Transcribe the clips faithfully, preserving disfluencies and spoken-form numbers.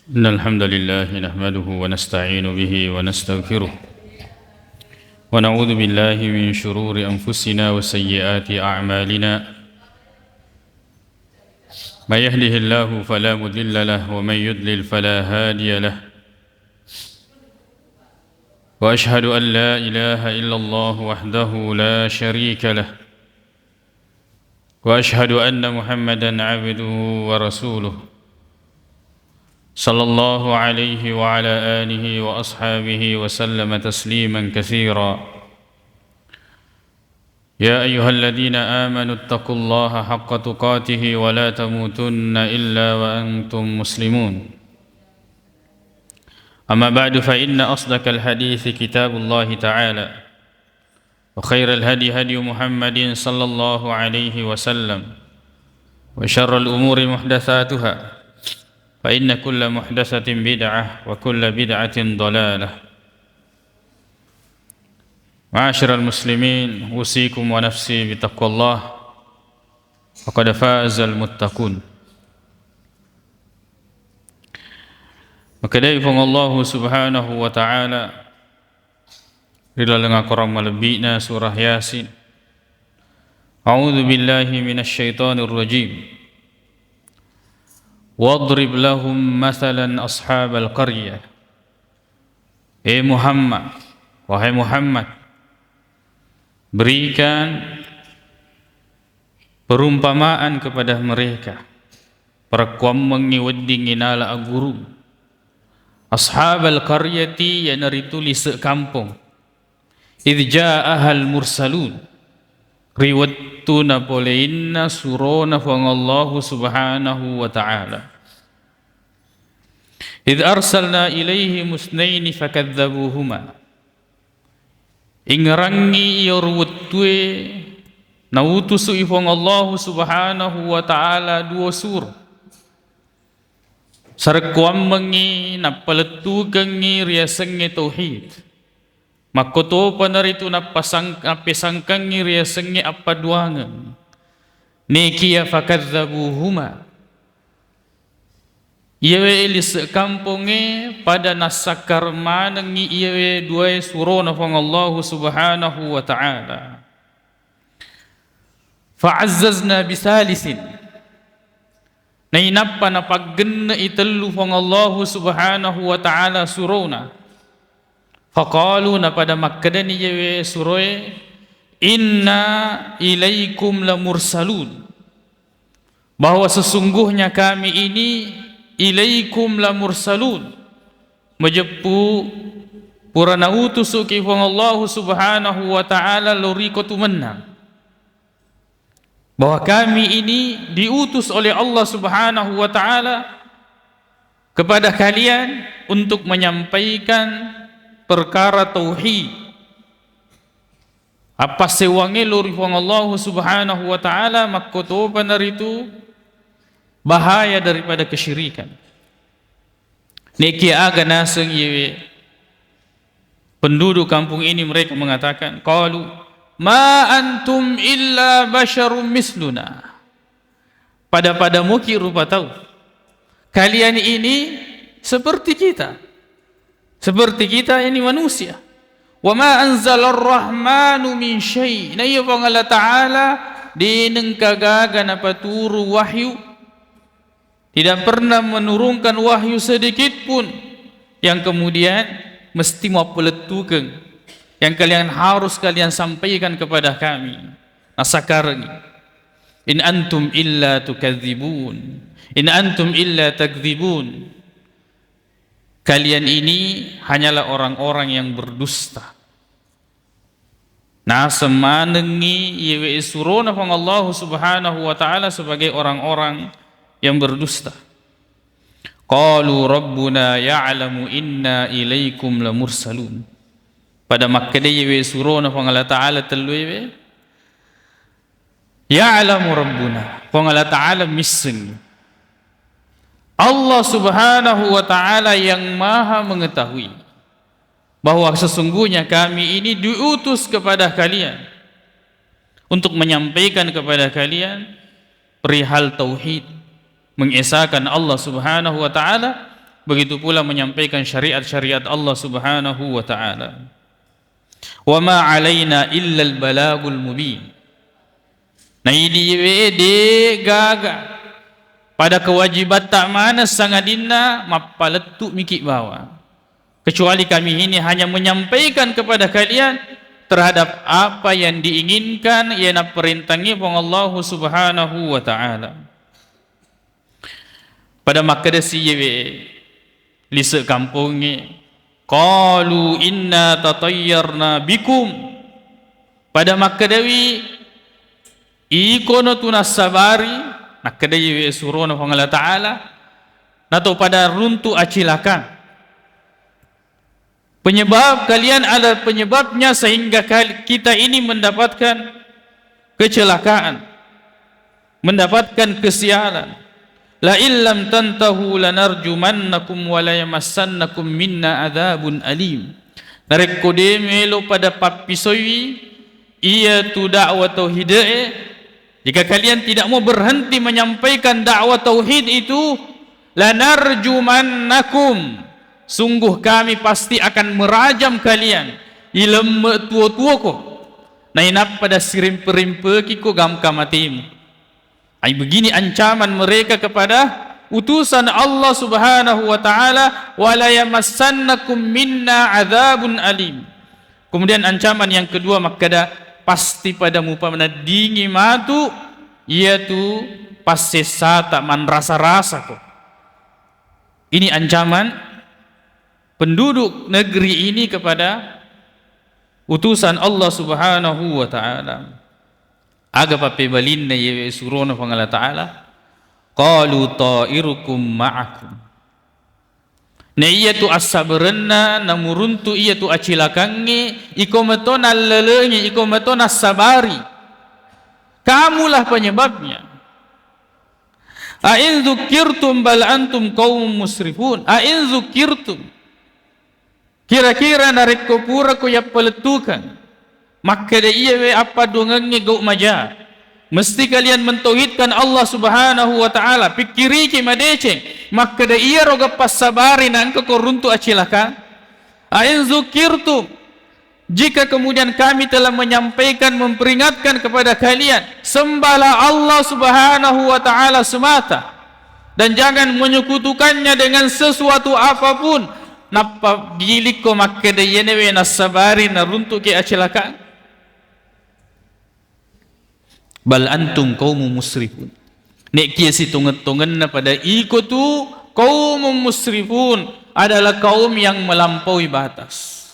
إن الحمد لله نحمده ونستعين به ونستغفره، ونعوذ بالله من شرور أنفسنا وسيئات أعمالنا. من يهده الله فلا مضل له، ومن يضلل فلا هادي له. وأشهد أن لا إله إلا الله وحده لا شريك له، وأشهد أن محمدا عبده ورسوله، صلى الله عليه وعلى آله وأصحابه وسلم تسليما كثيرا. يا أيها الذين آمنوا اتقوا الله حق تقاته ولا تموتن إلا وأنتم مسلمون. أما بعد، فإن أصدق الحديث كتاب الله تعالى، وخير الهدي هدي محمد صلى الله عليه وسلم، وشر الأمور محدثاتها، فإن كل محدثة بدعة، وكل بدعة ضلالة. معاشر المسلمين، أوصيكم ونفسي بتقوى الله، فقد فاز المتقون. Makkedai Puang Allahu Subhanahu wa Ta'ala ri laleng akorang malebbi'na surah Yasin, أعوذ بالله من الشيطان الرجيم. واضرب لهم مثلا أصحاب القرية. Eh Muhammad, wahai Muhammad, berikan perumpamaan kepada mereka, parekkuammengngi weddingngi nala aguru, ashabal qaryati, iyanaritu lise' kampong, idh ja'ahal mursalun, ri wettu napoleinna surona Puang Allahu Subhanahu wa Ta'ala. Idh arsalna ilaihim itsnaini fakadzabuhuma. Ingerangngi iyaro wettue nautusu'i Puang Allahu Subhanahu wa Ta'ala duo suro. Sarekkuammengngi nappalettukengngi riasengnge tauhid. Makkotopanaritu nappasang-, nappesangkangngi riasengnge appaduangeng. Nekiya fakadzabuhuma. Iyawe lise' kampongnge pada nassakkareng manengngi iyawe duae surona Puang Allahu Subhanahu wa Ta'ala. Fa'azzazna bisalisin. Nainappa napaggenne'i tellu Puang Allahu Subhanahu wa Ta'ala surona. Faqalu, napada makkedani iyawe suroe, "Inna ilaikum lamursalun." Bahwa sesungguhnya kami ini ilaikum lamursalun. Majeppu pura nautusuki Puang Allahu Subhanahu wa Ta'ala lao riko tumennang. Bahwa kami ini diutus oleh Allah Subhanahu wa Ta'ala kepada kalian untuk menyampaikan perkara tauhid. Appassewwangnge lao ri Puang Allahu Subhanahu wa Ta'ala, makkotopanaritu bahaya daripada kesyirikan. Nekiya aga naseng iyewe penduduk kampung ini, mereka mengatakan, qalu, "Ma antum illa basyarum misluna." Pada-pada muki rupa tau. Kalian ini seperti kita. Seperti kita ini manusia. "Wa ma anzalar rahmanu min syai'." Na iya Puang Allah Ta'ala de' nengka gaga napaturu wahyu. Tidak pernah menurunkan wahyu sedikit pun yang kemudian mesti mappalettukeng, yang kalian harus kalian sampaikan kepada kami. Nasakkarengngi. "In antum illa tukadzibun." "In antum illa takdzibun." Kalian ini hanyalah orang-orang yang berdusta. Naseng manengngi iyewe surona Puang Allahu Subhanahu wa Ta'ala sebagai orang-orang yang berdusta. Qalu rabbuna ya'lamu inna ilaikum lamursalun. Pada makkeda iyewe surona Puang Allah Ta'ala tellu iyewe, "Ya'lamu rabbuna." Puang Allah Ta'ala misseng. Allah Subhanahu wa Ta'ala yang Maha Mengetahui bahwa sesungguhnya kami ini diutus kepada kalian untuk menyampaikan kepada kalian perihal tauhid, mengesahkan Allah Subhanahu wa Ta'ala, Begitu pula menyampaikan syariat-syariat Allah Subhanahu wa Ta'ala. "Wa ma alaina illal balagul mubin." Na idi iwe de gaga pada kewajibatta maneng sangadinna mappalettu miki bawang. Kecuali kami ini hanya menyampaikan kepada kalian terhadap apa yang diinginkan, yang naperintangi Puang Allahu Subhanahu wa Ta'ala. Pada makkedasi yewe lise kampongnge, "Qalu inna tatayyarna bikum." Pada makkedawi, "Ikono tu nassabari," nakkeda yewe surona Puang Allah Ta'ala, "nato pada runtu acilakang." Penyebab kalian adalah penyebabnya sehingga kal-, kita ini mendapatkan kecelakaan, mendapatkan kesialan. "La illam tantahu lanarjumannakum wa la yamassannakum minna adzabun alim." Narekko de melo pada pappisoiwi iya tu dakwah tauhid'e, jika kalian tidak mau berhenti menyampaikan dakwah tauhid itu, "Lanarjumannakum," sungguh kami pasti akan merajam kalian, ilemme tuo-tuoko, nainappa dassirimpe-rimpekiko gangka matemu. Ai begini ancaman mereka kepada utusan Allah Subhanahu wa Ta'ala, "Wa la yamassannakum minna adzabun alim." Kemudian ancaman yang kedua makkeda, "Pasti pada mupaneddingi matu iyatu passessata manrasa-rasako." Ini ancaman penduduk negeri ini kepada utusan Allah Subhanahu wa Ta'ala. Aga pappebalinna yewe surona Puang Allah Ta'ala? "Qalu ta'irukum ma'akum." Na iyatu assabarenna namuruntu iyatu acilakangnge, iko meto nallalengi, iko meto nassabari. Kamulah penyebabnya. "A in dzukirtum bal antum qaumun musrifun." "A in dzukirtum." Kira-kira narekko purako yappalettukang, makkeda iyawe appadduangengnge gau maja. Mesti kalian mentauhidkan Allah Subhanahu wa Ta'ala. Pikkiriki madeceng, makkeda iyaro gappa sabari na engka ko runtu acilaka. "A in dzukirtum," jika kemudian kami telah menyampaikan, memperingatkan kepada kalian, sembahlah Allah Subhanahu wa Ta'ala semata dan jangan menyekutukannya dengan sesuatu apapun. Nappa gilikko makkeda, "Iyenewe nassabari naruntuki acilaka." "Bal antum qaumun musrifun." Nekkiya sitongeng-tongenna pada iko tu qaumun musrifun, adalah kaum yang melampaui batas.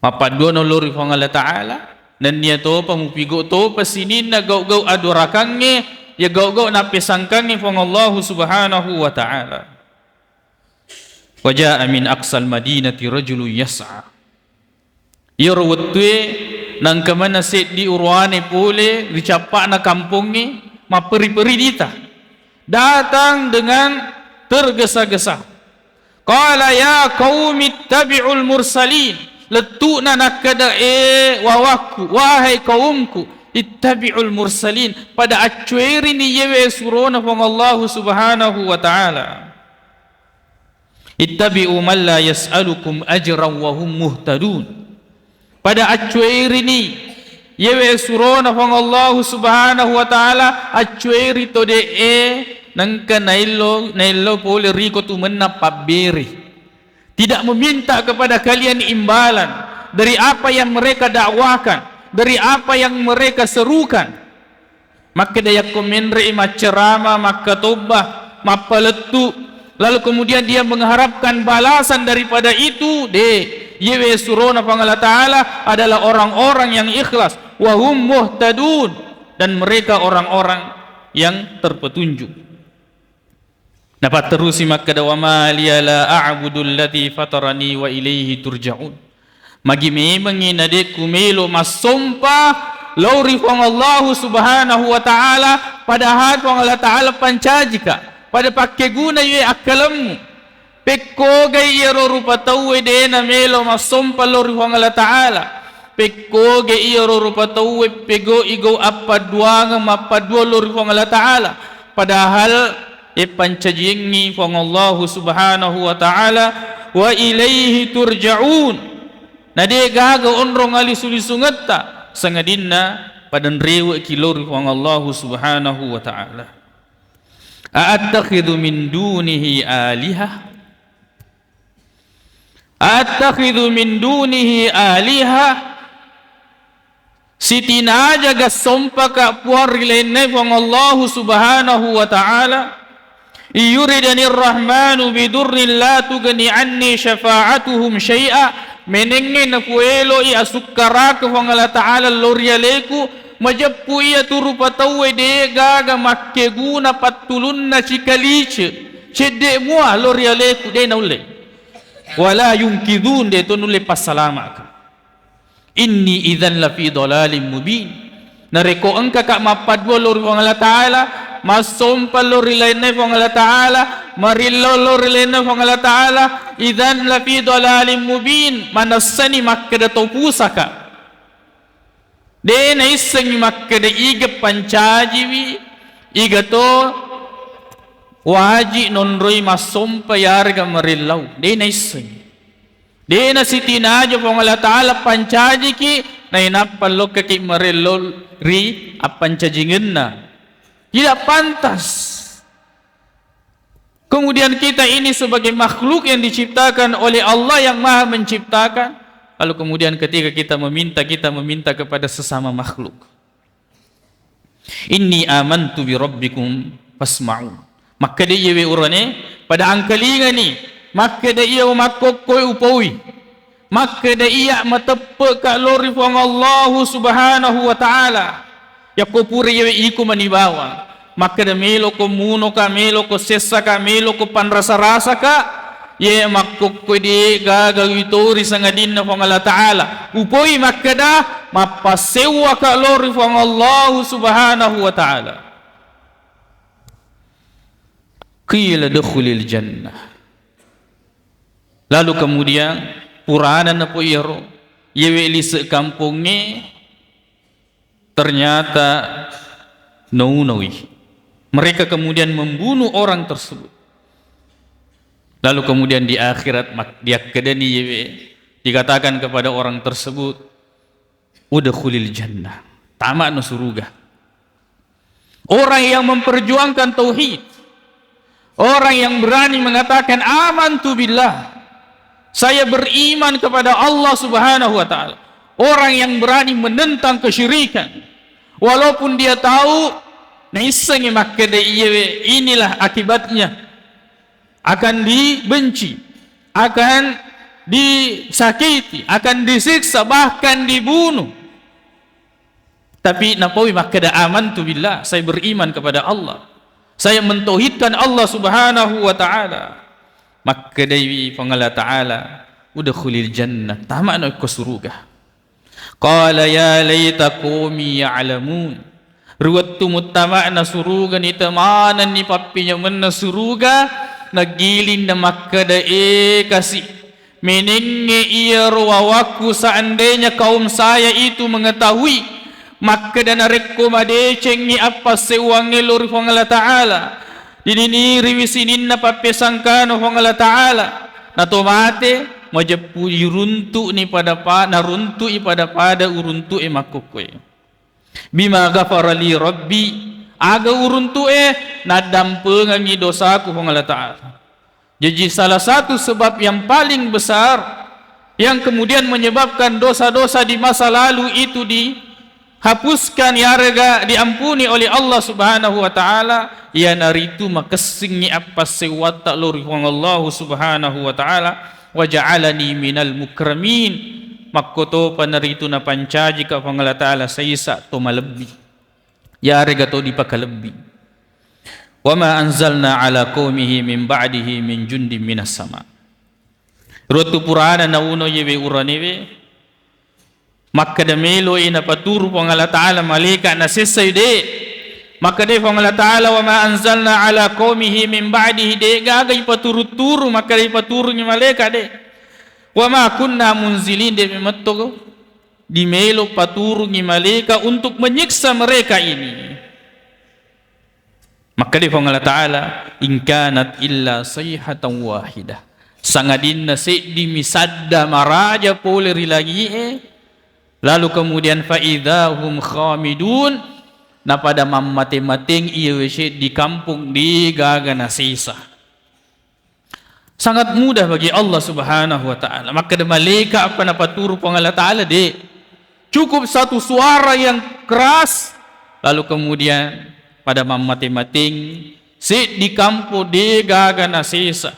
Mappadduano lao ri Puang Allah Ta'ala, nennia topa mupigau topa sininna gau-gau adorakangnge, ya gau-gau nappesangkangnge Puang Allahu Subhanahu wa Ta'ala. "Wa jaa min aqsal madinati rajulun yas'a." Iyaro wettue nangka maneng seddi uruane pole ri cappa'na kampongnge, mapperi-peri dita. Datang dengan tergesa-gesa. Qala ya qaumi ittabi'ul mursalin. Lettu'na nakkeda, "E wawakku, wahai kaumku, ittabi'ul mursalin." Pada accuerini yewe surona Puang Allahu Subhanahu wa Ta'ala. "Ittabi'u man la yas'alukum ajran wa hum muhtadun." Pada accuerini yewe surona Puang Allahu Subhanahu wa Ta'ala, accueri to de'e nengka naello, naello pole riko tu mennang pabbere. Tidak meminta kepada kalian imbalan dari apa yang mereka dakwakan, dari apa yang mereka serukan. Makkeda yakko menre'i maccarama, makkatobba, mappalettu, lalu kemudian dia mengharapkan balasan daripada itu, de, yewe surona Puang Allah Ta'ala adalah orang-orang yang ikhlas, wa hum muhtadun, dan mereka orang-orang yang terpetunjuk. Napatterusi makkeda, "Wa ma liya la a'budu allati fatarani wa ilaihi turja'un." Magi memengngi na de' ku melo massompa lao ri Puang Allahu Subhanahu wa Ta'ala, padahal Puang Allah Ta'ala pancajika, pada pakkeguna iwe akkalemmu. Pekkogai iyaro rupa tauwe de' na melo massompa lao ri Puang Allah Ta'ala. Pekkogai iyaro rupa tauwe pegau'i gau appadduangeng mappaddua lao ri Puang Allah Ta'ala. Padahal e pancajiengngi Puang Allahu Subhanahu wa Ta'ala, wa ilaihi turja'un. Na de' gaga onrong alisu-lisungetta, sangadinna padanreweki lao ri Puang Allahu Subhanahu wa Ta'ala. A'attakhidhu min dunihi alihah? A'attakhidhu min dunihi alihah? Sitinaja gassompaka Puang ri lainna Puang Allahu Subhanahu wa Ta'ala. Iyuridanir Rahmanu bidurrin la tugni anni syafa'atuhum syai'a. Menengnge napueloi asukkaraka Puang Allah Ta'ala lao ri aleku, majeppu iya tu rupa tauwe de' gaga makkeguna pattulunna cikalice, cedde' mua lao ri aleku, de' naulle. Wala yunqidhun, de' to nulle passalama'ka. Inni idzan lafi dhalalin mubin. Narekko engkaka mappaddua lao ri Puang Allah Ta'ala, massompa lao ri lainna Puang Allah Ta'ala, marillau lao ri lainna Puang Allah Ta'ala, idzan lafi dhalalin mubin, manessani makkeda to pusaka. De' naissengngi makkeda iga pancajiwi, iga to waji nonroi massompa yarega marillau. De' naissengngi. De' nasitinaja Puang Allah Ta'ala pancajiki, nainappa lokkaki marello ri appancajingenna. Tidak pantas. Kemudian kita ini sebagai makhluk yang diciptakan oleh Allah yang Maha Menciptakan, lalu kemudian ketika kita meminta, kita meminta kepada sesama makhluk. Inni amantu bi rabbikum fasma'un. Makkeda iyewe urane, pada angkalingani. Makkeda iya makkokkoe upaui. Makkeda iya mateppe'ka lao ri Puang Allahu Subhanahu wa Ta'ala. Yakko pura iyewe iko mani bawang. Makkeda meloko munoka, meloko sessaka, meloko panrasa-rasaka. Ye makkokkoe de' gaga witori sangadinna Puang Allah Ta'ala. Upoi makkeda, mappassewwaka lao ri Puang Allahu Subhanahu wa Ta'ala. Qila dukhulil jannah. Lalu kemudian purana napo iyaro, yewe lise' kampongnge, ternyata naunoi. Mereka kemudian membunuh orang tersebut. Lalu kemudian di akhirat mak-, diakkedani yewe, dikatakan kepada orang tersebut, "Udkhulil jannah." Tama'no suruga. Orang yang memperjuangkan tauhid, orang yang berani mengatakan, "Amantu billah," saya beriman kepada Allah Subhanahu wa Ta'ala. Orang yang berani menentang kesyirikan, walaupun dia tahu, naissengngi makkeda iyewe, inilah akibatnya, akan dibenci, akan disakiti, akan disiksa, bahkan dibunuh. Tapi napaui makkeda, "Amantu billah," saya beriman kepada Allah. Saya mentauhidkan Allah Subhanahu wa Ta'ala. Makkedaiwi Puang Allah Ta'ala, "Udkhulil jannah," tama'no ko suruga. Qala ya laita qaumi ya'lamun. Ri wettu muttama'na surugani, temanenni pappinyamenna suruga, nagiling namakkeda, "E kasi, menengnge iyaro wawakku seandainya kaum saya itu mengetahui makkeda narekko madecengngi appassewwangnge lao ri Puang Allah Ta'ala, dininiriwi sininna pappesangkana Puang Allah Ta'ala, nato mate, majeppu iruntu'ni pada-pa-, naruntu'i pada-pada uruntu'e makkokkoe. Bima ghafara li Rabbi, aga uruntu'e naddampengengngi dosaku Puang Allah Ta'ala." Jadi salah satu sebab yang paling besar yang kemudian menyebabkan dosa-dosa di masa lalu itu di hapuskan, yarega diampuni oleh Allah Subhanahu wa Ta'ala, iyanaritu makessingngi appassewwatta lao ri Puang Allah Subhanahu wa Ta'ala, "Wa ja'alani minal mukramin." Makkotopa naritu napancajika Puang Allah Ta'ala saisa to malebbi, yarega to dipakalebbi. "Wa ma anzalna ala qaumihi min ba'dihi min jundin minas sama." Ri wettu purana nauno yewe uranewe, makkeda meloi napaturu Puang Allah Ta'ala malaika nasessai, de. Makkeda Puang Allah Ta'ala, "Wa ma anzalna ala qaumihi min ba'dihi," de gaga ipaturu-turu, makkeda ipaturungi malaika, de. "Wa ma kunna munzilin," de memetto dimelo paturungi malaika untuk menyiksa mereka ini. Makkeda Puang Allah Ta'ala, "In kanat illa sayhatan wahidah." Sangadinna seddimi sadda maraja pole ri langi'e, lalu kemudian, "Fa idza hum khamidun," napada mammate-mateng iyawe seddi kampong degaga nasesa. Sangat mudah bagi Allah Subhanahu wa Ta'ala. Makkeda malaika apa napaturu Puang Allah Ta'ala, de'. Cukup satu suara yang keras, lalu kemudian pada mammate-mateng, seddi kampo degaga nasesa.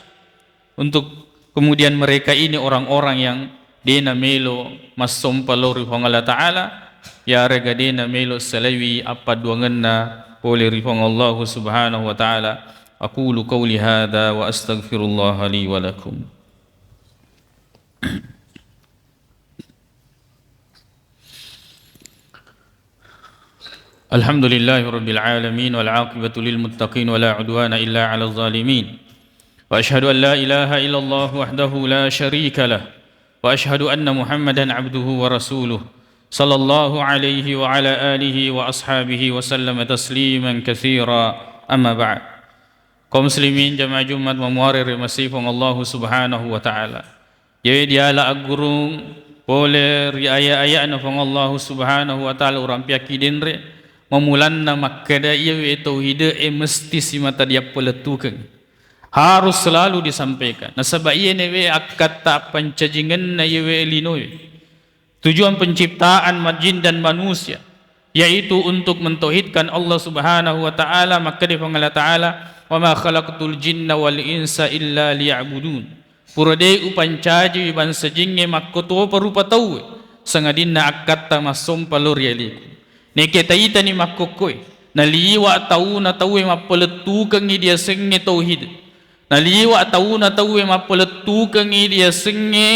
Untuk kemudian mereka ini orang-orang yang de' namelo massompa lao ri Puang Allah Ta'ala, yarega de' namelo salaiwi appaduangenna pole ri Puang Allah Subhanahu wa Ta'ala. Aqulu qauli hadza wa astaghfirullaha li wa lakum. Alhamdulillahi rabbil alamin, wal aqibatu lil muttaqin, wa la udwana illa 'alal zalimin. Wa asyhadu an la ilaha illallah wahdahu la syarika lah, wa asyhadu anna Muhammadan abduhu wa rasuluh, sallallahu alaihi wa ala alihi wa ashabihi wa sallama tasliman katsira. Amma ba'd. Kaum muslimin jamaah Jumat mamuare ri masifung Allah Subhanahu wa Ta'ala. Iyawe diala aggurung pole ri aya-aya'na Puang Allah Subhanahu wa Ta'ala urampiakki denre, mamulanna makkeda iyawe tauhide e mesti simata diappalettukeng. Harus selalu disampaikan. Nasaba iyenewe akkatta appancajingenna iyawe linoe. Tujuan penciptaan ma-, jin dan manusia, yaitu untuk mentauhidkan Allah Subhanahu wa Ta'ala. Makkeda Puang Allah Ta'ala, "Wa ma khalaqtul jinna wal insa illa liya'budun." Pura de' upancajiwi bangsa jingnge makkotopa rupa tauwe, sangadinna akkatta massompa lao ri aleku. Neke taitani makkokkoe, naliwa' tauna tauwe mappalettukengngi diasengnge tauhid. Naliwa' tauna tauwe mappalettukengngi diasengnge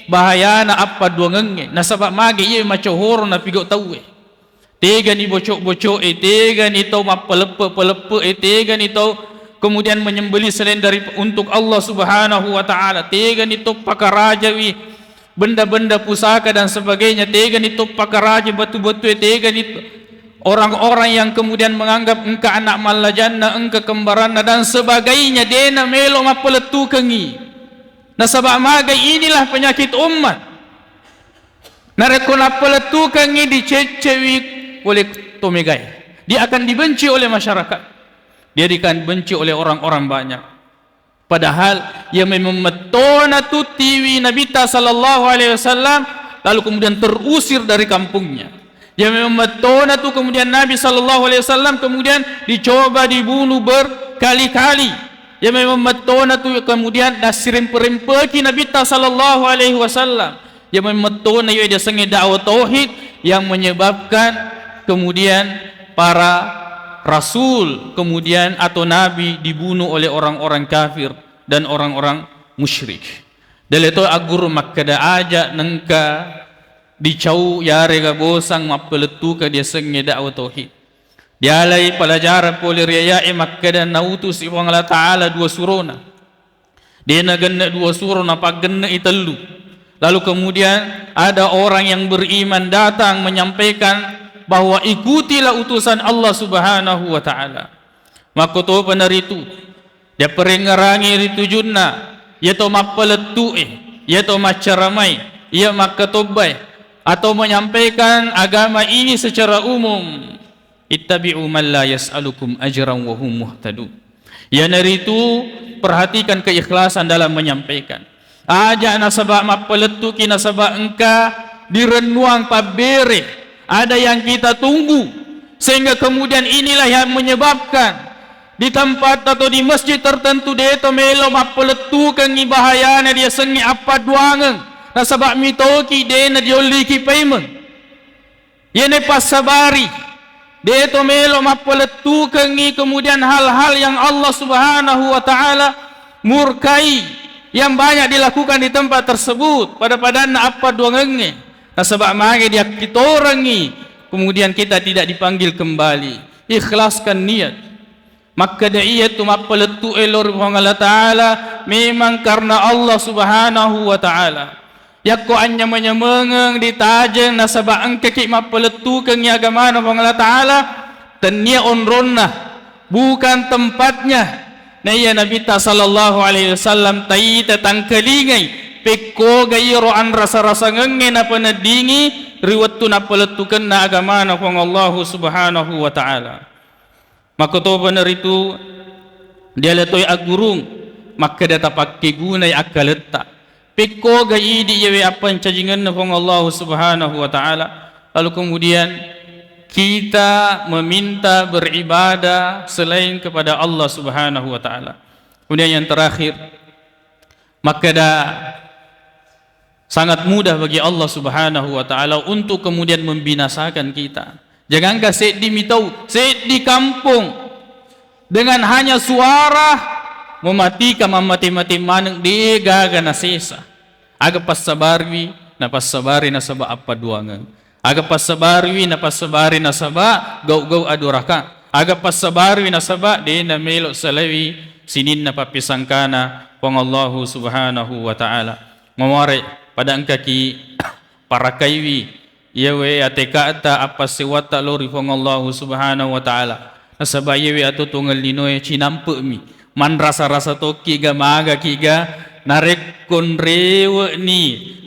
bahayana appaduangengnge, nasaba mage iye macohoro napigau tauwe. Tegani boco'-boco'e, tegani tau mappaleppe'-paleppe' e, tegani tau kemudian menyembelih selain dari, untuk Allah Subhanahu wa Ta'ala, tegani tau pakarajawi benda-benda pusaka dan sebagainya, tegani tau pakaraja batu-batu e, tegani orang-orang yang kemudian menganggap engka anak mallajanna, engka kembaranna dan sebagainya, de' namelo mappalettukengngi. Nasaba magai inilah penyakit umat. Narekko nappalettukengngi, diceccewi oleh to megae. Dia akan dibenci oleh masyarakat. Dia akan dibenci oleh orang-orang banyak. Padahal iya memang mettona tu tiwi Nabitta sallallahu alaihi wasallam, lalu kemudian terusir dari kampungnya. Iya memang mettona tu kemudian Nabi sallallahu alaihi wasallam kemudian dicoba dibunuh berkali-kali. Iya memang mettona tu kemudian nassirempe-rempeki Nabitta sallallahu alaihi wasallam. Iya memang mettona iya diasengnge dakwah tauhid yang menyebabkan kemudian para rasul kemudian atau nabi dibunuh oleh orang-orang kafir dan orang-orang musyrik. Dele to agguru makkeda aja nengka dicau yarega bosang mappalettuka diasengnge dakwah tauhid. Dialai pelajaran pole ri aya'e makkeda nautusi Puang Allah Ta'ala dua surona. De' nagenne' dua suro, napaggenne'i tellu. Lalu kemudian ada orang yang beriman datang menyampaikan bahwa ikutilah utusan Allah Subhanahu wa Ta'ala. Makkotopa naritu, diapparengngerangi ri tujunna, iya to mappalettu'e, iya to maccaramae, iya makkatobbae, atau menyampaikan agama ini secara umum. Ittabi'u man la yas'alukum ajran wa hum muhtadun. Iyanaritu perhatikan keikhlasan dalam menyampaikan. Aja nasaba mappalettuki nasaba engka dirennuang pabbere. Ada yang kita tunggu sehingga kemudian inilah yang menyebabkan di tempat atau di masjid tertentu de' to melo mappalettukengngi bahayana diasengnge appaduangeng nasaba mitoki de' nadiolliki paimeng. Iyene passabari, de' to melo mappalettukengngi kemudian hal-hal yang Allah Subhanahu wa Ta'ala murkai yang banyak dilakukan di tempat tersebut, pada-padanna appaduangengnge. Nasaba mage diakkitorengngi, kemudian kita tidak dipanggil kembali. Ikhlaskan niat. Makkeda iyatu mappalettu'e lao ri Puang Allah Ta'ala memang karena Allah Subhanahu wa Ta'ala. Yakko anyameng-nyamengeng ditajeng nasaba engkaki mappalettukengngi agamana Puang Allah Ta'ala, tennia onronna, bukan tempatnya. Na iya Nabitta sallallahu alaihi wasallam taita tangkalingai pekkoga iyaro anrasa-rasangengnge napaneddingi ri wettu nappalettukenna agamana Puang Allahu Subhanahu wa Ta'ala. Makkotopa naritu diala toi aggurung makkeda tapakkegunai akkaletta. Pekkoga idi iyawe appancajingenna Puang Allahu Subhanahu wa Ta'ala, lalu kemudian kita meminta beribadah selain kepada Allah Subhanahu wa Ta'ala. Kemudian yang terakhir, makkeda sangat mudah bagi Allah Subhanahu wa Ta'ala untuk kemudian membinasakan kita. Jangankan seddi mitau, seddi kampung, dengan hanya suara mematikan, mammate-mate maneng, de gaga nasesa. Aga passabariwi, napassabari nasaba appaduangeng. Aga passabariwi, napassabari nasaba gau-gau adoraka. Aga passabariwi nasaba de namelo salewi sininna pappisangkana Puang Allahu Subhanahu wa Ta'ala. Maware pada engkaki parakaiwi iyawe atekata appassewatta lao ri Puang Allahu Subhanahu wa Ta'ala. Nasaba iyawe atuo tongeng linoe cinampe'mi, manrasa-rasa tokki ga, maga ki ga, narekko nrewe'ni,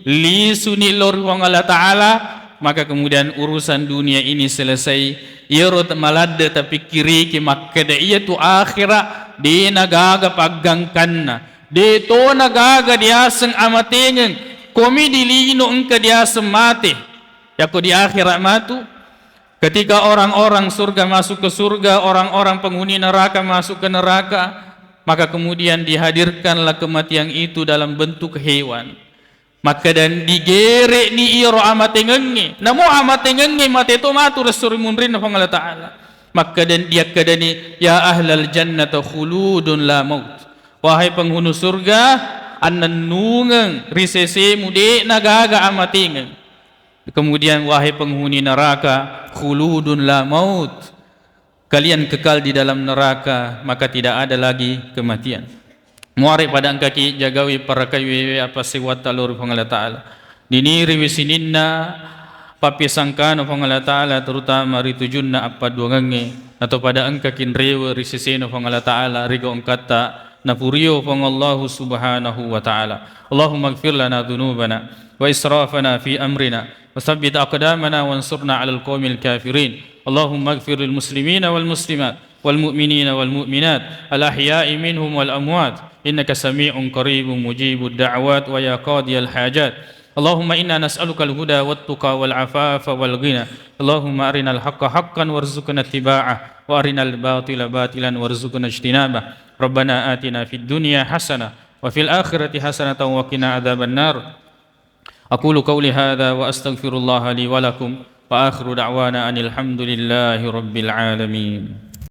lisuni lao ri Puang Allah Ta'ala, maka kemudian urusan dunia ini selesai. Iyaro ta-, maladde tapikkiriki makkeda iyatu akhera de nagaga paggangkanna. De tona gaga diaseng amatengeng, komi di lino engka diaseng mate. Yakko di akhirat matu, ketika orang-orang surga masuk ke surga, orang-orang penghuni neraka masuk ke neraka, maka kemudian dihadirkanlah kematian itu dalam bentuk hewan. Makkedan digere'ni iyaro amatengengnge. Namo amatengengnge mate to matu resso ri munrinna Puang Allah Ta'ala. Makkedan diakkedani, "Ya ahlal jannata khuludun la maut." Wahai penghuni surga, annennungeng ri sesemu, de'na gaga amatengeng. Kemudian, wahai penghuni neraka, khuludun la maut. Kalian kekal di dalam neraka, maka tidak ada lagi kematian. Muare pada engkaki jagawi parakaiwi apa sewatta lao ri Puang Allah Ta'ala. Diniriwi sininna pappisangkana Puang Allah Ta'ala, terutama ri tujunna appaduangengnge, nato pada engkaki nrewe ri sesena Puang Allah Ta'ala, ri gau engkatta napurio Puang Allahu Subhanahu wa Ta'ala. Allahumma ighfir lana dzunubana wa israfana fi amrina wa tsabbit aqdamana wansurna 'alal qaumil kafirin. Allahumma ighfir lil muslimina wal muslimat wal mu'minina wal mu'minat al ahya'i minhum wal amwat innaka sami'un qaribun mujibud da'awat wa ya qadiyal hajat. Allahumma inna nas'alukal huda wat tuqa wal afafa wal ghina. Allahumma arinal haqqa haqqan warzuqna ittiba'ah wa arinal batila batilan warzuqna ijtinabah. Rabbana atina fid dunya hasanah wa fil akhirati hasanatan wa qina adzabannar. Aqulu qauli hadza wa astaghfirullaha li wa lakum wa akhiru da'wana anil hamdulillahi rabbil alamin.